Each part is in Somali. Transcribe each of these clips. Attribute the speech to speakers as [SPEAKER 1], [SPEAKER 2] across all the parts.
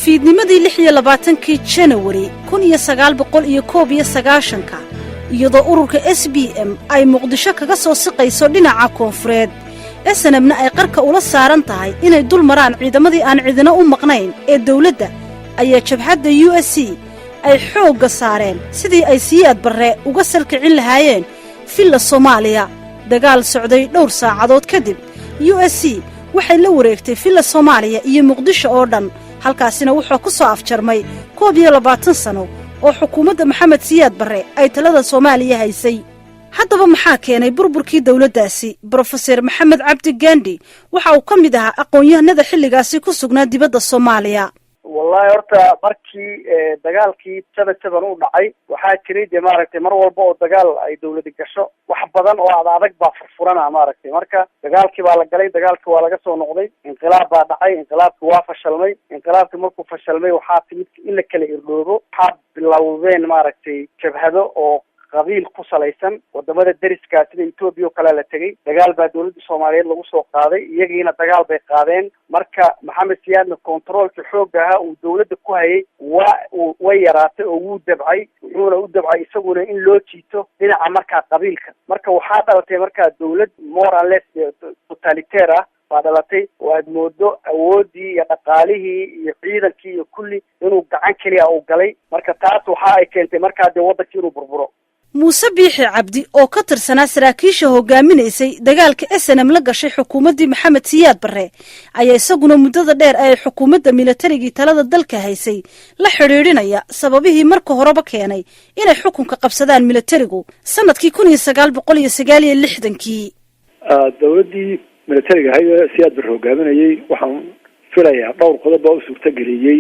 [SPEAKER 1] Fiidnimadii 26-kii Janawari 1991-ka, iyadoo ururka SPM ay Muqdisho kaga soo siqayso dhinaca koonfureed, SNM-na ay qarka ula saaran tahay inay dul maraan ciidamadii aan cidina u maqnayn ee dawladda, ayaa jabhadda USC ay xoogga saareen sidii ay Siyaad Barre uga salkicin lahaayeen Villa Soomaaliya. Dagaal socday dhowr saacadood kadib, USC waxay la wareegtay Villa Soomaaliya iyo Muqdisho oo dhan. Halkaasina wuxuu ku soo afjarmay 21 sano oo xukuumadda Maxamed Siyaad Barre ay talada Soomaaliya haysay. Haddaba, maxaa keenay burburkii dowladdaasi? Brofeser Maxamed Cabdi Gandi waxa uu ka mid ahaa aqoon-yahanada xilligaasi ku sugnaa dibadda Soomaaliya.
[SPEAKER 2] Wallahi, horta markii dagaalkii 7-7 u dhacay, waxaa jiray dee maaragtay, mar walba oo dagaal ay dawladi gasho, wax badan oo ad adag baa furfurana, maaragtay. Marka dagaalkii baa la galay, dagaalkii waa laga soo noqday, inqilaab baa dhacay, inqilaabkii waa fashalmay. Inqilaabkii markuu fashalmay, waxaa timid in la kala irdhoobo. Waxaa bilowdeen, maaragtay, jabhado oo qabiil ku salaysan. Wadamada deriska sida Etoobiya oo kalea la tegay, dagaal baa dawladda Soomaaliyeed lagu soo qaaday, iyagiina dagaal bay qaadeen. Marka Maxamed Siyaadna control-kii xoogga ahaa uu dawladda ku hayay waa way yaraatay oo wuu dabcay, wuxuuna u dabcay isaguna in loo jiito dhinaca markaa qabiilka. Marka waxaa dhalatay markaa dawlad more and less totalitaire ah baa dhalatay, oo aad moodo awooddii iyo dhaqaalihii iyo ciidankii iyo kulli inuu gacan keliya uu galay. Marka taas waxa ay keentay markaa dee waddankii inuu burburo.
[SPEAKER 1] Muuse Biixi Cabdi oo ka tirsanaa saraakiisha hogaaminaysay dagaalka SNM la gashay xukuumaddii Maxamed Siyaad Barre ayaa isaguna muddada dheer ay xukuumadda milatarigii talada dalka haysay la xidhiidhinaya sababihii marka horeba keenay inay xukunka qabsadaan milatarigu sanadkii 1969-kii.
[SPEAKER 3] Dowladdii milatariga ahayd ee Siyaad Barre hogaaminayay, waxaan filayaa dhowr qodob baa u suurtageliyey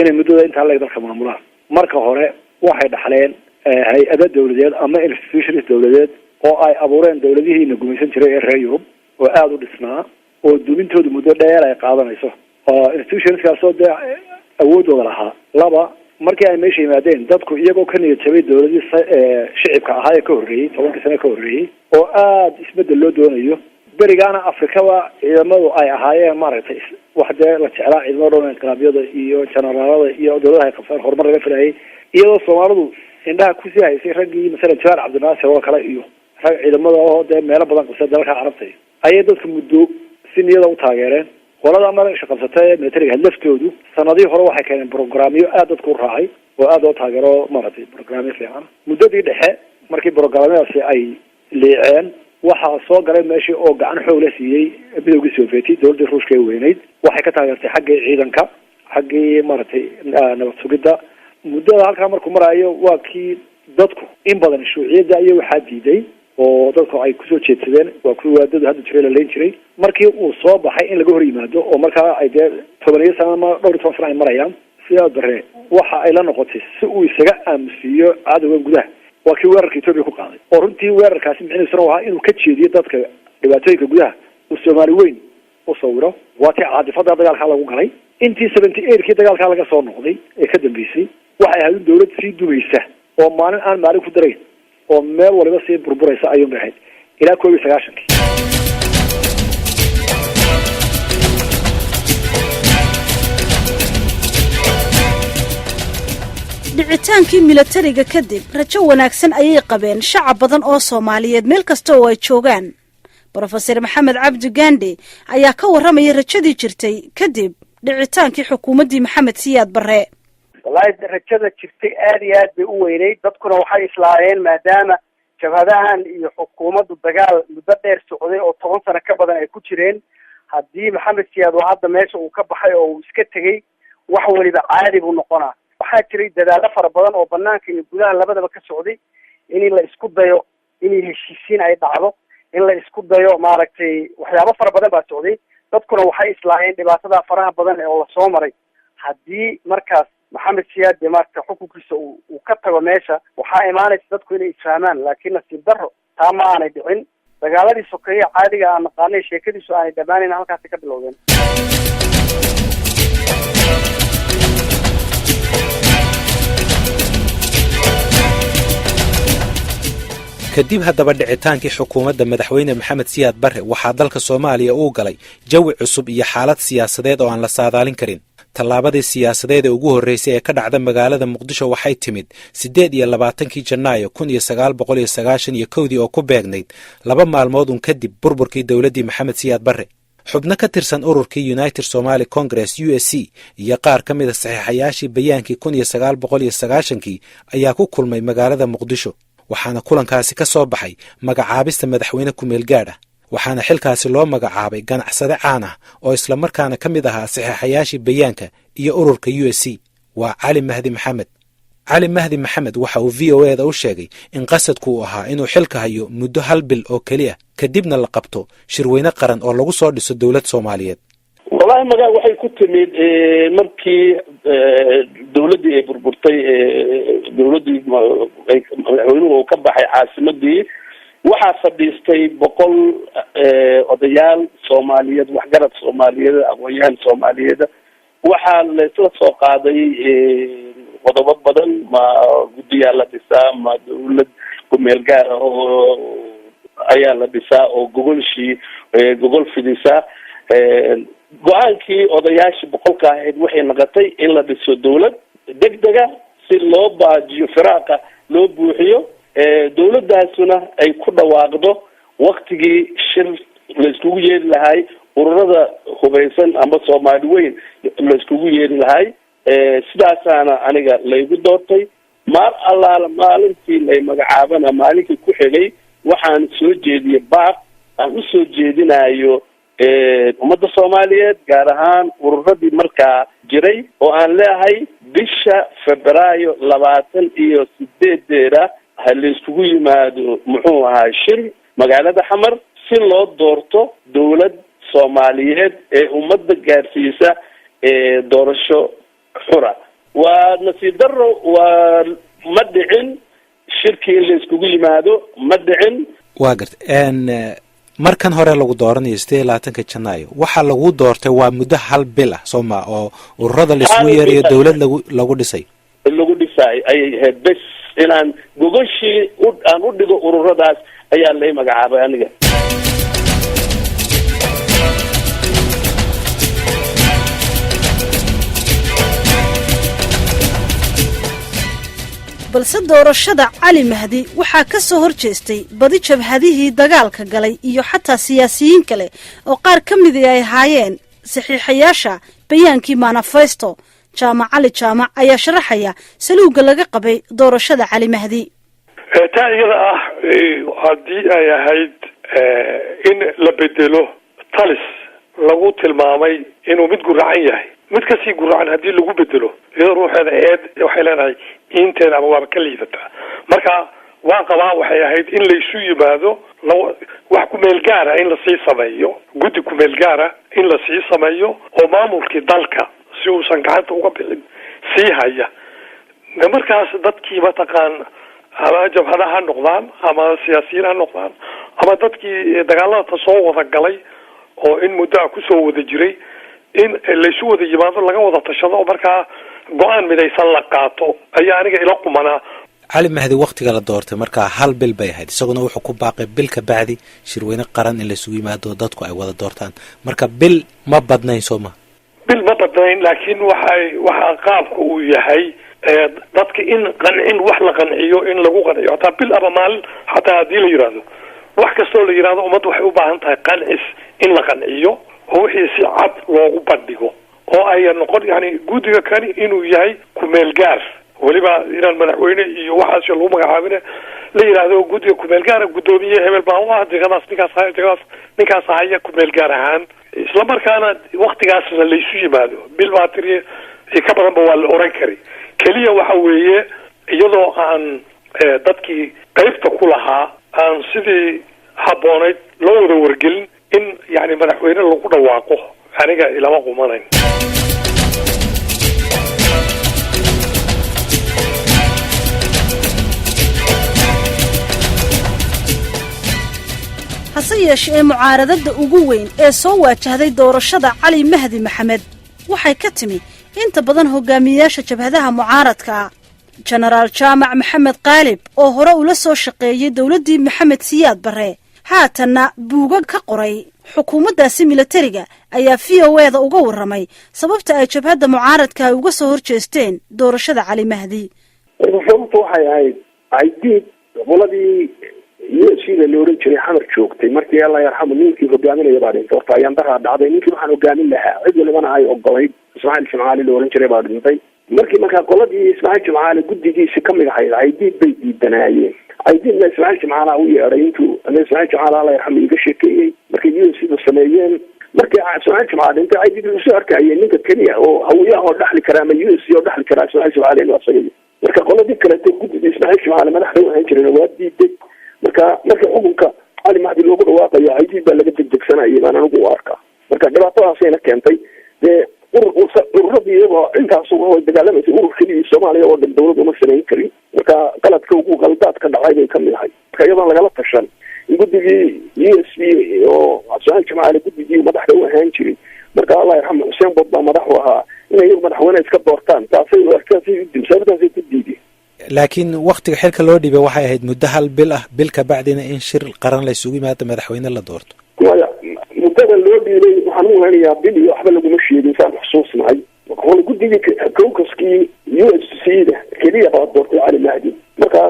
[SPEAKER 3] inay muddada intaa leeg dalka maamulaan. Marka hore, waxay dhaxleen hay-ado dawladeed ama institutions dawladeed oo ay abuureen dawladihiina gumaysan jiray ee reer Yurub, oo aada u dhisnaa oo dumintoodu muddo dheer ay qaadanayso, oo institutions-kaasoo dee awoodooda lahaa. Laba, markii ay meesha yimaadeen, dadku iyagoo ka niyad jabay dawladii shicibka ahaa ee ka horreeyey, 10-kii sane ka horreeyey, oo aada isbedel loo doonayo, berigaana Afrikaba ciidamadu ay ahaayeen, maaragtay, wax dee la jeclaa, ciidamada dhan inqilaabyada iyo generaalada iyo dawladaha ay qabsaan horumar laga filayay, iyadoo Soomaalidu indhaha kusii haysay raggii, masalan Jamaal Cabdinaasir oo kale iyo rag ciidamada oo dee meelo badan qabsay dalalka Carabta, ayay dadku muddo si niyada u taageereen. Qolada marasha qabsata ee militariga laftoodu sanadihii hore waxay keeneen programyo aada dadku u raacay oo aada loo taageero, maaragtay, programyo fiican. Muddadii dhexe markii programyadaasi ay liiceen, waxaa soo galay meeshii oo gacan xoog la siiyey Midowgii Sovieti. Dawladdii Ruushka ee weyneyd waxay ka taageertay xaggii ciidanka, xaggii, maaragtay, nabad sugidda. Muddada halkaa markuu maraayo, waa kii dadku in badan shuuciyadda iyo waxaa diiday oo dadku ay kusoo jeedsadeen, waa kuwii waadadu hadda jiray la leyn jiray. Markii uu soo baxay in laga hor yimaado oo markaa ay dee 10 sano ama dhowr iyo toban sano ay marayaan, Siyaad Barre waxa ay la noqotay si uu isaga aamusiiyo cadowgan gudaha, waa kii weerarka Etoobiya ku qaaday, oo runtii weerarkaasi micnihiisuna ahaa inuu ka jeediyo dadka dhibaatooyinka gudaha, uu Soomaali weyn u sawiro. Waa tii caadifada dagaalkaa lagu galay. Intii 78-kii dagaalkaa laga soo noqday ee ka dambeysay, waxay ahayd in dawlad sii dumaysa oo maalin aan maalin ku darayn oo meel waliba sii burburaysa ayuun bay ahayd ilaa 91-kii.
[SPEAKER 1] Dhicitaankii milatariga kadib, rajo wanaagsan ayay qabeen shacab badan oo Soomaaliyeed meel kasta oo ay joogaan. Brofeser Maxamed Cabdi Gandhi ayaa ka warramaya rajadii jirtay kadib dhicitaankii xukuumaddii Maxamed Siyaad Barre.
[SPEAKER 2] Wallahi, rajada jirtay aada iyo aad bay u weyneyd. Dadkuna waxay islaayeen, maadaama jabhadahan iyo xukuumaddu dagaal muddo dheer socday oo 10 sano ka badan ay ku jireen, haddii Maxamed Siyaad oo hadda meesha uu ka baxay oo uu iska tegey, wax weliba caadi buu noqonaa. Waxaa jiray dadaallo fara badan oo banaanka iyo gudaha labadaba ka socday in la isku dayo inay heshiisiin ay dhacdo, in la isku dayo, maaragtay, waxyaabo fara badan baa socday. Dadkuna waxay islaayeen dhibaatada faraha badan oo lasoo maray, haddii markaas Maxamed Siyaad dee maaragta xukunkiisa uu ka tago meesha, waxaa imaanaysa dadku inay isfahmaan. Laakiin nasiib darro, taa ma aanay dhicin. Dagaaladii sokeeye caadiga aan naqaanay, sheekadiisu aanay dhammaanayn, halkaasi ka bilowdeen.
[SPEAKER 4] Kadib haddaba dhicitaankii xukuumadda madaxweyne Maxamed Siyaad Barre, waxaa dalka Soomaaliya uu galay jawi cusub iyo xaalad siyaasadeed oo aan la saadaalin karin. Tallaabadii siyaasadeed ee ugu horreysay ee ka dhacda magaalada Muqdisho waxay timid 28-kii Janaayo 1991-dii, oo ku beegnayd 2 maalmood un kadib burburkii dowladdii Maxamed Siyaad Barre. Xubno ka tirsan ururkii United Somali Congress, USC, iyo qaar ka mida saxiixayaashii bayaankii 1990-kii ayaa ku kulmay magaalada Muqdisho, waxaana kulankaasi ka soo baxay magacaabista madaxweyne kumeel gaadh ah. Waxaana xilkaasi loo magacaabay ganacsade caan ah oo islamarkaana ka mid ahaa saxiixayaashii bayaanka iyo ururka USC, waa Cali Mahdi Maxamed. Cali Mahdi Maxamed waxa uu VOA-da u sheegay in qasadku uu ahaa inuu xilka hayo muddo hal bil oo keli ah, kadibna la qabto shirweyne qaran oo lagu soo dhiso dowlad Soomaaliyeed.
[SPEAKER 5] Wallahi, magaa waxay ku timid markii dawladdii ay burburtay, dawladdii madaxweynuhu uu ka baxay caasimadii, waxaa fadhiistay 100 odayaal Soomaaliyeed, waxgarad Soomaaliyeed, aqoon-yahan Soomaaliyeed. Waxaa laisla soo qaaday qodobo badan: ma guddiyaa la dhisaa, ma dawlad kumeel gaar ah oo ayaa la dhisaa oo gogolshii gogol fidisa? Go-aankii odayaashii 100-ka ahayd waxay noqotay in la dhiso dawlad degdega si loo baajiyo firaaqa, loo buuxiyo, dawladdaasuna ay ku dhawaaqdo waktigii shir la iskugu yeeri lahay ururada hubaysan ama Soomaali weyn la iskugu yeeri lahay. Sidaasaana aniga laygu doortay. Maal allaala maalintii lay magacaabana, maalinkii ku xigay, waxaan soo jeediyey baaq aan usoo jeedinayo ummadda Soomaaliyeed, gaar ahaan ururadii markaa jiray, oo aan leeyahay bisha Febraayo 28-deeda ha la iskugu yimaado, muxuu ahaa, shir magaalada Xamar si loo doorto dawlad Soomaaliyeed ee ummadda gaarsiisa doorasho xura. Waa nasiib daro, waa ma dhicin shirkii in la iskugu yimaado, ma dhicin.
[SPEAKER 4] Waa garta. Markan hore lagu dooranayo 28-ka Janaayo, waxaa lagu doortay waa muddo hal bil ah, soo ma, oo ururada la isugu yeerayo, dawlad lagu dhisay?
[SPEAKER 5] Lagu dhisaayo ayay ahayd, bes inaan gogoshii aan u dhigo ururadaas ayaa lay magacaabay aniga.
[SPEAKER 1] Balse doorashada Cali Mahdi waxaa ka soo hor jeestay badi jabhadihii dagaalka galay iyo xataa siyaasiyiin kale oo qaar ka midii ay ahaayeen saxiixayaasha bayaankii manifesto. Jaamac Cali Jaamac ayaa sharaxaya saluugga laga qabay doorashada Cali Mahdi.
[SPEAKER 6] Taa iyada ah, haddii ay ahayd in la bedelo talis lagu tilmaamay inuu mid guracan yahay, mid kasii guracan haddii lagu bedelo, iyadoo ruuxeeda eed waxay leedahay inteeda ama waaba ka liidataa. Marka waan qabaa, waxay ahayd in laysu yimaado, wax kumeel gaara in lasii sameeyo, guddi kumeel gaara in lasii sameeyo oo maamulkii dalka si uusan gacanta uga bixin sii haya. Markaas dadkii, mataqaan, ama jabhada ha noqdaan ama siyaasiyiin ha noqdaan ama dadkii dagaalada ta soo wada galay oo in muddo a kusoo wada jiray, in laysu wada yimaado, laga wada tashado oo markaa go-aan midaysan la qaato ayaa aniga ila qumanaa.
[SPEAKER 4] Cali Mahdi waktiga la doortay markaa hal bil bay ahayd, isaguna wuxuu ku baaqay bil ka bacdi shirweyne qaran in laysugu yimaado, dadku ay wada doortaan. Marka bil ma badnayn, soo ma?
[SPEAKER 6] Bil ma badnayn, laakiin waxay waxaa qaabka uu yahay dadka in qancin, wax la qanciyo, in lagu qanciyo hataa bil ama maalin, xataa haddii la yidhaahdo, wax kastoo la yidhahdo, ummadda waxay u baahan tahay qancis, in la qanciyo oo wixii si cad loogu bandhigo oo ay noqon yani guddiga kani inuu yahay kumeel gaar, weliba inaan madaxweyne iyo waxaas lagu magacaabin, la yidhaahdo guddiga kumeel gaara, guddoomiye hebel baa u ah, jegadaas ninkaas, jegadaas ninkaas haya kumeel gaar ahaan, isla markaana waktigaasna laysu yimaado. Bil baa tiri, ka badanba waa la oran kari. Keliya waxa weeye iyadoo aan dadkii qaybta ku lahaa aan sidii habboonayd loo wada wargelin in yani madaxweyne lagu dhawaaqo, aniga ilama qumanayn.
[SPEAKER 1] Hase yeeshee, mucaaradadda ugu weyn ee soo waajahday doorashada Cali Mahdi Maxamed waxay ka timi inta badan hogaamiyeyaasha jabhadaha mucaaradka. Jenaraal Jaamac Maxamed Qaalib, oo hore ula soo shaqeeyey dowladdii Maxamed Siyaad Barre, haatanna buugag ka qoray Xukuumaddaasi milatariga ayaa VOA-da uga warramay sababta ay jabhadda mucaaradka ay uga soo horjeesteen doorashada Cali Mahdi.
[SPEAKER 7] Sababta waxay ahayd, Caydiid qoladii USC da la oran jiray Xamar joogtay, markii Allah yarxamu ninkii hogaaminaya baa dhintay. Horta ayaandaraa dhacday, ninkii waxaan hogaamin lahaa cid walibana ay ogolayd, Ismaaciil Jimcaali la oran jiray, baa dhintay. Markii markaa qoladii Ismaaciil Jimcaali guddigiisi kamid ahayd Caydiid bay diidanaayeen. Caydiidna Ismaaciil Jimcaala u yeedhay intuu Ismaaciil Jimcaale, Allah yarxamu, iga sheekeeyey markay USC da sameeyeen. Markii Ismaaciil Jimcaale dhintay, Caydiid wuxuu soo arkayay ninka keliya oo Hawiyaha oo dhaxli karaa ama USC oo dhaxli karaa Ismaaciil Jimcaale inuu asaga. Marka qoladii kaleeto guddida Ismaaciil Jimcaale madaxda u ahaan jireen waa diiday. Marka marka xukunka Cali Mahdi loogu dhawaaqayo, Caydiid baa laga degdegsanayay baan anigu u arkaa. Marka dhibaatadaasayna keentay dee urur ururadii iyagoo intaas dagaalamaysa, urur keligii Soomaaliya oo dhan dawlad uma samayn karin. Marka qaladka ugu qaldaadka dhacay bay kamid ahay. Marka iyadoon lagala tashan in guddigii USC oo Ismaaciil Jimcaale guddigii madaxda u ahaan jiray, marka Allah yarxamu Xuseen Bod baa madaxu ahaa, in iyagu madaxweyne iska doortaan, taasay sababtaasay ku diideen.
[SPEAKER 4] Laakiin waktiga xilka loo dhiibay waxay ahayd muddo hal bil ah, bil ka bacdina in shir qaran la isugu yimaado, madaxweyne la doorto.
[SPEAKER 7] Maya, muddada loo dhiibay waxaan u helinayaa bil iyo waxba laguma sheegin saan xusuusnahay. Hol guddigii caucuskii USC da keliya baa doortay Cali Mahdi. Markaa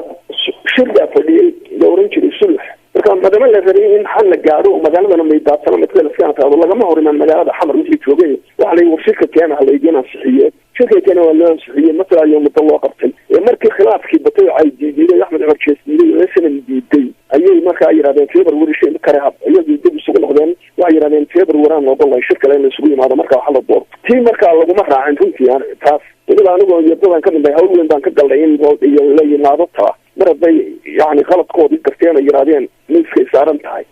[SPEAKER 7] shir baa fadhiyey la oran jiray sulx. Marka madama la rabay in xal la gaadho oo magaaladana maydaadsano midka laska taado, lagama hor imaan magaalada Xamar wixii joogay. Waxa la war shirka keena ha laydin ansixiye. Shirka keena waa loo ansixiyey, masala iyo muddo loo qabtay. Markii khilaafkii batay oo ay diidiiday, Axmed Cumar Jees diiday oo SNM diiday, ayay markaa yidhahdeen February shir kare hab. Iyagii dib isugu noqdeen, waxay yidhahdeen February aan ogolahay shir kale in la isugu yimaado, marka waxa la doorto. Tii markaa laguma raacin runtii taas. Weliba anigoo yadadan kamid nahay, hawl weyn baan ka galnay in la yimaado taa, mar hadday yani qaladkoodii garteen ay yidhahdeen miiskay saaran tahay.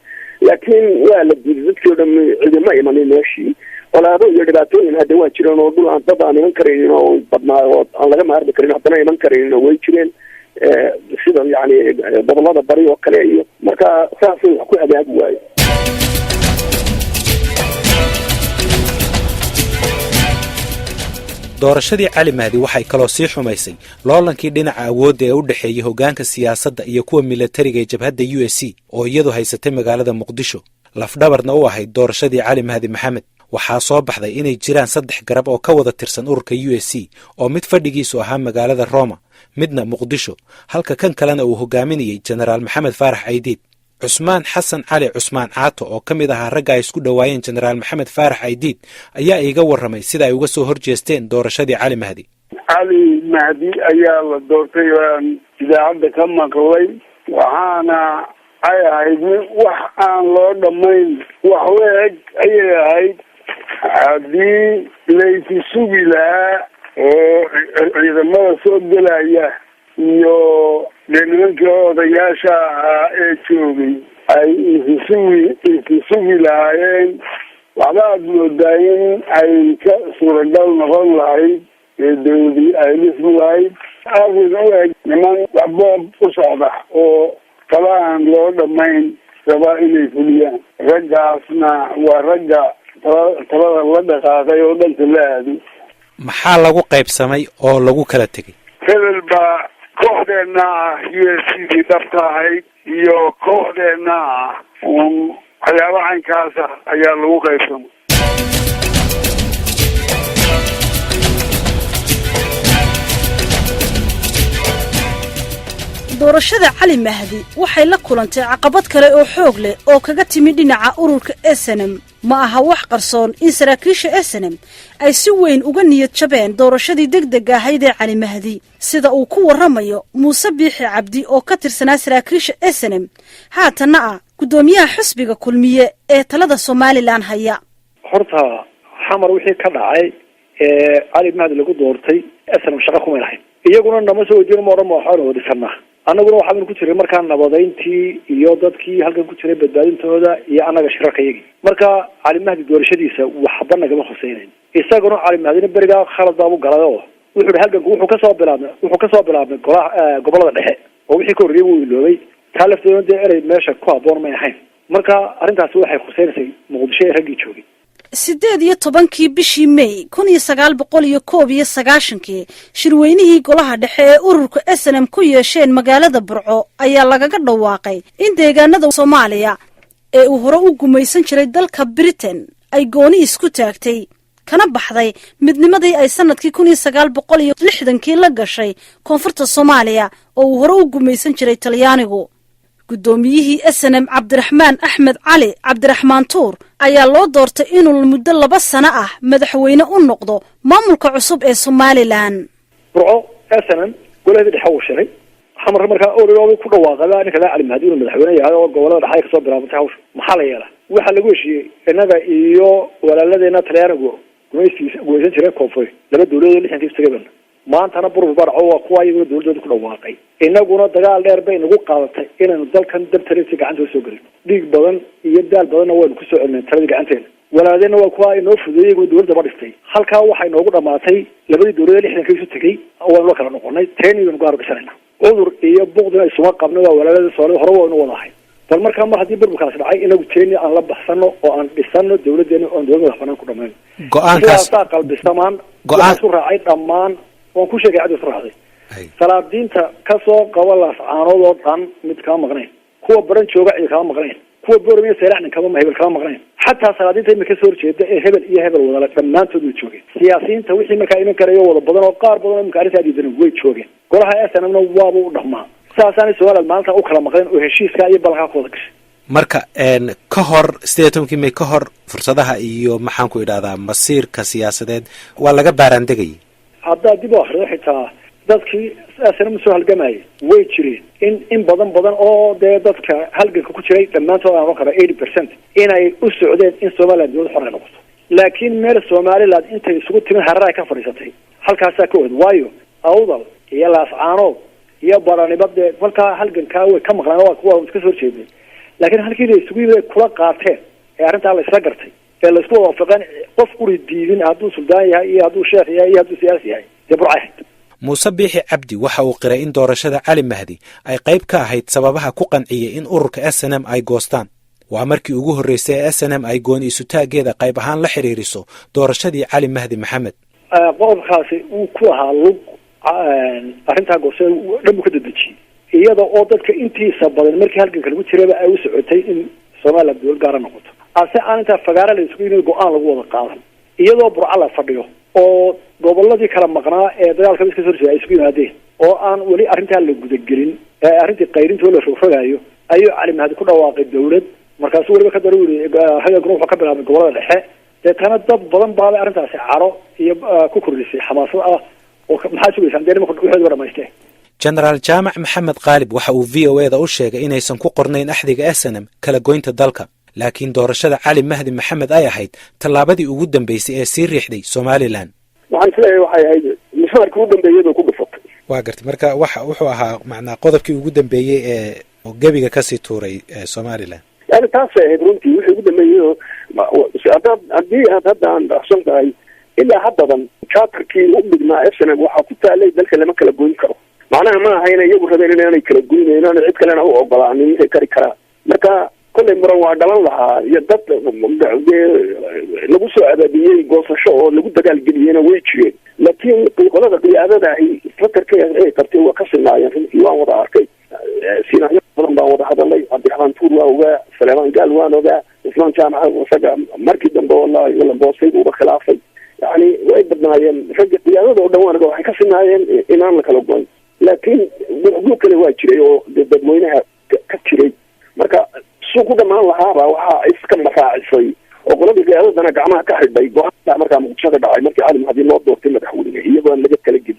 [SPEAKER 7] Laakiin waa la diiday, dadkii o dham cidima imanin meeshii. Colaado iyo dhibaatooyin hadda waa jireen oo dhul aan dad aan iman karaynin oo badnaa oo aan laga maarmi karin haddana iman karaynin oo way jireen, sida yani gobolada bari oo kale iyo marka saasay wax ku hagaagi waayo.
[SPEAKER 4] Doorashadii Cali Mahdi waxay kaloo sii xumaysay loolankii dhinaca awoodda ee u dhexeeyey hoggaanka siyaasadda iyo kuwa milatariga ee jabhadda USC oo iyadu haysatay magaalada Muqdisho, lafdhabarna u ahayd doorashadii Cali Mahdi Maxamed. Waxaa soo baxday inay jiraan saddex garab oo ka wada tirsan ururka USC, oo mid fadhigiisu ahaa magaalada Roma, midna Muqdisho, halka kan kalena uu hogaaminayey Jenaraal Maxamed Faarax Caydiid. Cusmaan Xasan Cali, Cusmaan Caato, oo ka mid ahaa ragga ay isku dhowaayeen Jenaraal Maxamed Faarax Caydiid, ayaa iiga warramay sida ay uga soo horjeesteen doorashadii Cali Mahdi.
[SPEAKER 8] Cali Mahdi ayaa la doortay oo aan idaacadda ka maqlay, waxaana ay ahayd wax aan loo dhammayn, wax u eg ayay ahayd. Haddii laysu sugi lahaa oo ciidamada soo gelaya iyo dee nimankii odayaasha ahaa ee joogay ay isusugi lahaayeen, waxba aad moodaa in ay ka suuragal noqon lahayd ee dawladii ay dhismi lahayd. Arrin u eg niman boob u socda oo tala aan loo dhamayn rabaa inay fuliyaan, raggaasna waa ragga talada la dhaqaaqay oo dhanka la aaday.
[SPEAKER 4] Maxaa lagu qaybsamay oo lagu kala tegey?
[SPEAKER 8] Hebel baa kooxdeenna ah USC dii dhabta ahayd iyo kooxdeenna ah un, waxyaaba caynkaas ah ayaa lagu qaybsamay.
[SPEAKER 1] Doorashada Cali Mahdi waxay la kulantay caqabad kale oo xoog leh oo kaga timi dhinaca ururka SNM. Ma aha wax qarsoon in saraakiisha SNM ay si weyn uga niyad jabeen doorashadii deg deg ahayd ee Cali Mahdi, sida uu ku warramayo Muuse Biixi Cabdi oo ka tirsanaa saraakiisha SNM, haatanna ah guddoomiyaha xisbiga Kulmiye ee talada Somaliland haya.
[SPEAKER 3] Horta Xamar wixii ka dhacay ee Cali Mahdi lagu doortay, SNM shaqa kumay lahayn. Iyaguna nama soo weydiin, ma odhan ma waxaanu wadhisanaa. Annaguna waxaanu ku jiray markaa nabadayntii iyo dadkii halkan ku jiray badbaadintooda iyo annaga shirarka iyagii. Marka Cali Mahdi doorashadiisa waxba nagama khuseynayn. Isaguna Cali Mahdina berigaa khalad baabu galay oo wuxuu hi halganku wuxuu kasoo bilaabmay golaha gobolada dhexe oo wixii ka horreeyay wuu iloobay. Taa lafteeduna dee erey meesha ku habboon may ahayn. Marka arrintaasi waxay khuseynaysay Muqdisho ee raggii joogay.
[SPEAKER 1] 18-kii bishii May 1991-kii, shirweynihii golaha dhexe ee ururka SNM ku yeesheen magaalada Burco ayaa lagaga dhawaaqay in deegaanada Soomaaliya ee uu hore u gumaysan jiray dalka Britain ay gooni isku taagtay, kana baxday midnimadii ay sanadkii 1960-kii la gashay koonfurta Soomaaliya oo uu hore u gumaysan jiray Talyaanigu. Guddoomiyihii SNM, Cabdiraxmaan Axmed Cali, Cabdiraxmaan Tuur, ayaa loo doortay inuu muddo 2 sano ah madaxweyne u noqdo maamulka cusub ee Somaliland.
[SPEAKER 3] Burco SNM golaheeda dhexe uu shiray. Xamar markaa orioba ku dhawaaqay ninka laa Cali Mahdi inuu madaxweyne yahay oo gobolada dhexe ay kasoo bilaabantay hawsha. Maxaa la yeelaa? Waxaa lagu heshiiyey innaga iyo walaaladeena Talyaanigu gumaystiisa gumaysan jireen koonfur, laba dawladood 60-kii istagayban. Maantana burbur baa dhaco, waa kuwa iyaguna dawladooda ku dhawaaqay. Inaguna dagaal dheer bay nagu qaadatay inaynu dalkan dabtariisi gacanta usoo gelino. Dhiig badan iyo daal badanna waynu kusoo celinay taladii gacanteena. Walaaladeenna waa kuwa inoo fudeeyey, iyaguna dawladda ba dhistay. Halkaa waxay noogu dhamaatay labadii dawladood 60-kii isu tegey, waynu la kala noqonay. Teen baynu gaar gashanayna, cudur iyo buqdina isuma qabno, waa walaalada Soomaalida, hore waynu wadahay. Bal markaa mar haddii burburkaasi dhacay, inagu teeni aan la baxsano oo aan dhisano dawladeena oon dawlad madax banaan ku dhamayno.
[SPEAKER 4] Go-aankaas
[SPEAKER 3] sidaasaa qalbisamaan
[SPEAKER 4] Go-aan-
[SPEAKER 3] waxaa isu raacay dhammaan, waan ku sheegay cid isu raacday. Salaadiinta kasoo qaba Laascaanood oo dhan mid kama maqnayn, kuwa Baran jooga cid kama maqnayn, kuwa Booramiyo Seelacnin kama hebel kama maqnayn, xataa salaadiinta imika kasoo horjeeda ee hebel iyo hebel wadale dhammaantood way joogeen. Siyaasiyiinta wixii markaa iman karayo wada badan oo qaar badan oo imika arrintaa diidan way joogeen. Golaha SNM-na waaba u dhammaa. Saasaanay Somaliland maalinta u kala maqleen oo heshiiskaa iyo ballankaa ku wada gashay.
[SPEAKER 4] Marka ka hor 18-kii May, ka hor, fursadaha iyo maxaan ku idhahdaa masiirka siyaasadeed waa laga baaraandegayay.
[SPEAKER 3] Haddaad dib u akrido, xitaa dadkii SNM soo halgamayay way jireen, in badan badan oo dee dadka halganka ku jiray dhammaantood aan oran kara 80% inay u socdeen in Somaliland dawlad xor ay noqoto. Laakiin meel Somaliland intay isugu timin harar ay ka fadhiisatay halkaasaa ka ohed, waayo Awdal iyo Laascaanood iyo Baranimo dee kolkaa halgankaa way ka maqlaan, waa kuwa iska soo horjeednay. Laakiin halkii la isugu yimid ay kula qaateen ee arrintaa la isla gartay ee la isku wada waafaqeen, qof quri diidin, hadduu suldaan yahay iyo hadduu sheekh yahay iyo hadduu siyaasi yahay, dee Burcay ahayd.
[SPEAKER 4] Muuse Biixi Cabdi waxa uu qiray in doorashada Cali Mahdi ay qayb ka ahayd sababaha ku qanciyey in ururka SNM ay goostaan. Waa markii ugu horreysay ee SNM ay gooni isutaaggeeda qayb ahaan la xidhiiriso doorashadii Cali Mahdi Maxamed.
[SPEAKER 3] Qodobkaasi uu ku ahaa lug arrintaa goosashada dhan buu ka dedejiyey, iyada oo dadka intiisa badan markii halganka lagu jirayba ay u socotay in Somaliland dawlad gaara noqoto, ase aan intaa fagaara la isugu yimid go-aan lagu wada qaadan, iyadoo Burco la fadhiyo oo goboladii kala maqnaa ee dagaalka iska soo horjeeda ay isugu yimaadeen oo aan weli arrintaa la gudagelin ee arrintii qayrintoo la rogrogaayo, ayuu Cali Mahdi ku dhawaaqay dawlad. Markaasuu weliba ka daro yiri hagankuna wuxuu ka bilaabay gobolada dhexe. Deetana dad badan baabay arrintaasi caro iyo ku kordhisay xamaasad ah oo maxaa sugaysaan dee nimanku waxooda dhamaysteen.
[SPEAKER 4] Jenaraal Jaamac Maxamed Qaalib waxa uu VOA-da u sheegay inaysan ku qornayn axdiga SNM kala goynta dalka, laakiin doorashada Cali Mahdi Maxamed ay ahayd tallaabadii ugu dambeysay ee sii riixday Somaliland.
[SPEAKER 7] Waxaan isleeyahay waxay ahayd mismaarkii ugu dambeeyay bay ku dhufatay.
[SPEAKER 4] Waa gartay. Marka waxa wuxuu ahaa macnaa qodobkii ugu dambeeyey ee gebiga kasii tuuray Somaliland.
[SPEAKER 7] Yani taasay ahayd runtii wixii ugu dambeeyey. Oo hadaad haddii aad hadda aan dhacsan tahay, ilaa haddadan charterkii u dhignaa SNM waxaa ku taalay dalka lama kala goyn karo. Macnaha ma aha inay iyagu rabeen inaanay kala goynayn, inaanay cid kalena u ogolaanin intay kari karaan. Marka kollay muran waa dhalan lahaa iyo dad dee lagu soo abaabiyey goosasho oo lagu dagaalgeliyeyna way jireen, laakiin qolada qiyaadada ahi fakarkay ay qabtay waa ka sinaayeen. Runtii waan wada arkay, sinaayo badan baan wada hadalay. Cabdiraxmaan Tuur waan ogaa, Saleemaan Gaal waan ogaa, Cusmaan Jaamaca isaga markii dambe oo la boostay buuba khilaafay. Yani way badnaayeen ragga qiyaadada oo dhan waan ogaa, waxay ka sinaayeen inaan la kala goyn, laakiin guuq kale waa jiray oo dadweynaha ka jiray. Marka suu ku dhamaan lahaaba waxaa iska maraacisay oo qoladii qiyaadadana gacmaha ka xidhay go-aanka markaa Muqdisho ka dhacay markii Cali Mahdi loo doortay madaxweyne, iyagoo aan laga kala gelin.